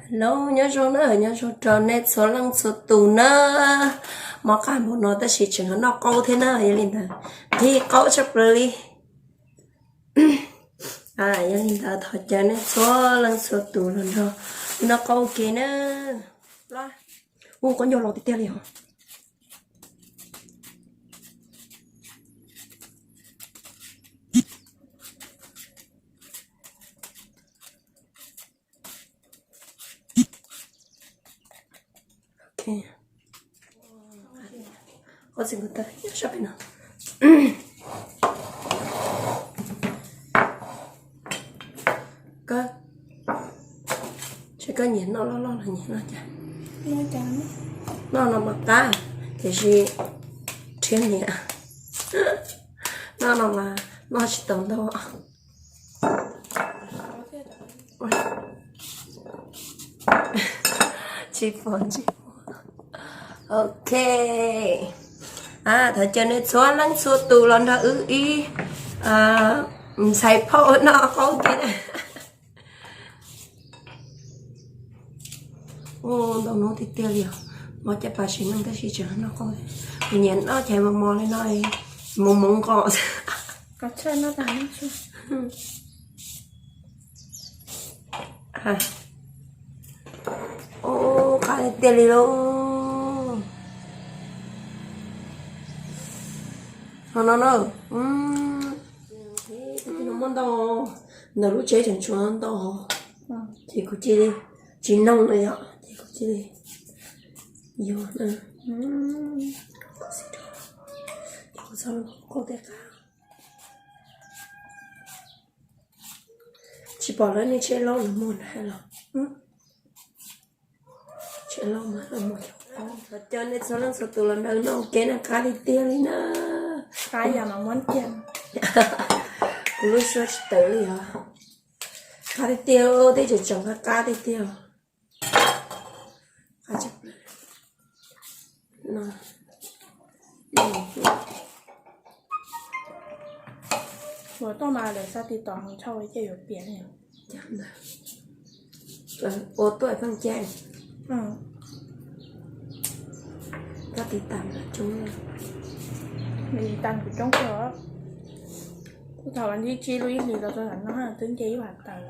Hello, nyob zoo na, nyob zoo rau nej txhua leej txhua tus na. Mob qab npaum no tab sis tseem noj qaub thiab na, yog li ntawd nqhis qaub tshaj plaws li. Yog li ntawd thov caw nej txhua leej txhua tus los nrog noj qaub ua ke na. Ua koj nco los tiag tiag li os. Qhov txhia kuv tawm nyob sab pem no. Koj, ntshe koj nyiam noj loj loj los nyiam noj cas? Noj no mas qab, tiam sis rhiab niam. Noj no mas noj tsis tau ntau. Tsis pom, tsis pom. Ok. Thov caw nej txhua leej txhua tus los nrog wb ib ntxhais phauj noj qaub ke. Ntau hnub tiag tiag li os, mob caj pas sim neej tab sis tseem noj qaub. Kuv nyiam noj cov mos mos li no, mos mos nqos. Ua qab tiag tiag li lauj. Ho no na, no muaj ntau, ntawm lub tsheb tseem tshuav ntau, ces kuv cia li tsis noog lawm yom, ces kuv cia li yuav na. Ces kuv txhob qaub tej qab. Tsis pom lawv nej tsheb laub los muag na los? Tsheb laub mas muag cov qaub. Thov caw nej txhua leej txhua tus los nrog noj ua ke na, qab tiag tiag li na. Qab yam mas muab kiag. Kuv lub suab tsis tawm li os. Qab tiag tiag, tej tseem tseem qab qab tiag tiag. Ua tuaj mas lawv xa tis tom mus tshau ces yuav piav li. Ua tuaj pheej caij. Koj tis tam coob. Tis tam kuv coob kawg. Kuv thaum vas thib tsib lub ib hlis los txog tam no twb nce ib vas tawm.